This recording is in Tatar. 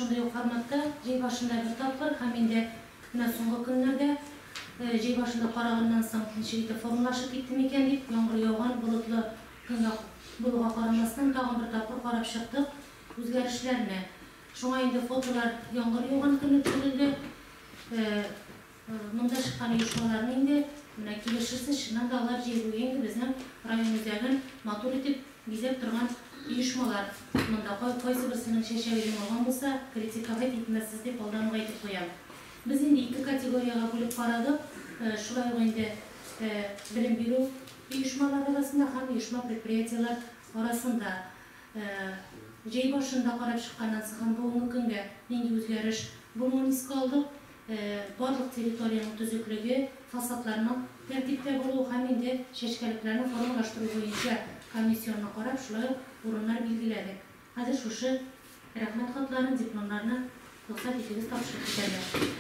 шундый ук форматта, җәй башында бер тапкыр һәм инде менә соңгы көннәрдә, җәй башында караганнан соң ничек итеп формалашып китте микән дип, яңгыр яуган, болытлы көнгә булуга карамастан, тагын бер тапкыр карап чыктык үзгәрешләрне. Шуңа инде фотолар яңгыр яуган көнне төшерелде. Монда чыккан оешмаларны инде менә килешерсез, чыннан да алар җәй буе инде безнең район үзәген матур итеп бизәп торган оешмалар. Монда кайсы берсенең чәчәге йомылган булса, критиковать итмәссез дип алдан ук әйтеп куям. Без инде ике категориягә бүлеп карадык, шулай ук инде белем бирү оешмалары арасында һәм оешма-предприятиеләр арасында. Җәй башында карап чыкканнан соң һәм бүгенге көнгә нинди үзгәреш булуын искә алдык. Барлык территориянең төзеклеге, фасадларның тәртиптә булуы һәм инде чәчкәлекләрне формалаштыру буенча комиссионны карап, шулай ук урыннар билгеләдек. Хәзер шушы Рәхмәт хатларын, дипломнарны рөхсәт итегез тапшырып китәргә.